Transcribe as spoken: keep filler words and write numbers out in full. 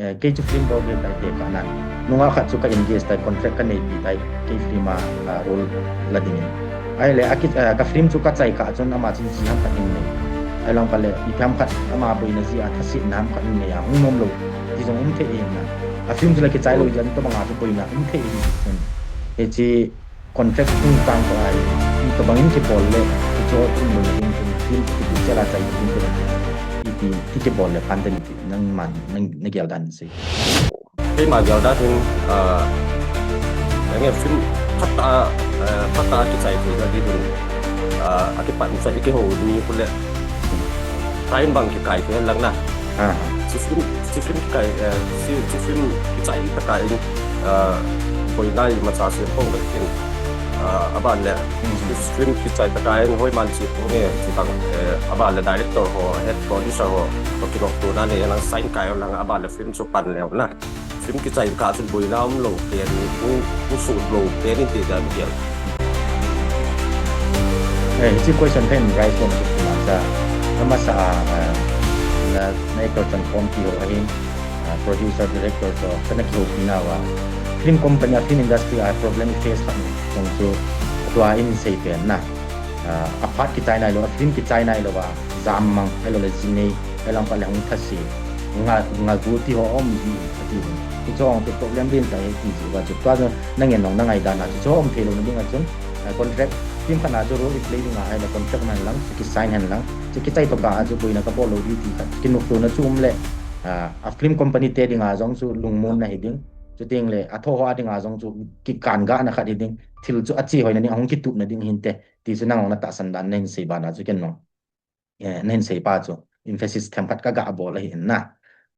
Eh, kei chu film bol ve tai te ka nan. Nunga khat chu ka engage tai, contract ka neipi tai, kei film a, ah, role la ding in. Ahile, aki, eh, ka film chu ka chai kah chun ama chun ji ham khat in nei. Ahilou pale, ipi ham khat ama boina ji a thasetna ham khat in nei a, hung nom lou. Ti jong um thei ahi na. A film chu la kichai lou jeh a, tobang a chu boina um thei ahi. Hiche contract chung chang ko ai, itobang in kibol le, kicho chung lou ding chun, film kibu chela chai ding chun, iti, ti kibol le phan te ni ti, nangman, nang, na gel dan sei. Keima gel dan hin, ah, nge film phat a, eh, phat a kichai thei na ding hin, ah, akipan sa ikihou ni kule. Time bang kikai thei lang na. Ah. Chi film, chi film kikai, eh, chi, chi film kichai takai in, eh, boina imacha sem pong le kin. Eh, aban le, Hmm. chi film kichai takai in hoiman chi pong e, chi bang, eh, aban le director ho, head producer ho, ho kinoptona nei lang sign kai lang aban le film chu pan leu na. Film kichai kah chun boina um lou pen, u, u su lou pen in ti dan kiel. Eh, hiche question pen raise bol chu kuma cha. Amasa a, ah, na, na actor chan khom ti ho ahin, ah, producer, director to, kana kihoupi nauva. Film company a, film industry a problem face khat jong chu, tua in sei pen na. Ah, aphat kichai nailou, a film kichai nailou va, jam mang, ahilou le jinei, ahilou pale hung thase, nga, nga gu ti ho um ji, ati. Hiche ho chu problem len tai ti ji va chu. Tua chu na ngen nong na ngaidan a chu, chu um thei lou na ding a chun, ah, contract, film khat na chu role i play ding a, ahile contract man lang, chu kisign hen lang, chu kichai to kah a chu boina kabol lou ding ti khat, kinoptona chu um le, ah, a film company te ding a jong chu lungmon na hi ding, chuteng le, a tho ho a ding a jong chu kikan gah na khat hi ding, thil chu ache hoi na ding, ahung kitup na ding hin te, ti chu nang jong na tahsan dan na hin sei bana chu ken jong. Eh, na hin sei pa chu, emphasis themkhat ka gah bol ahi in na.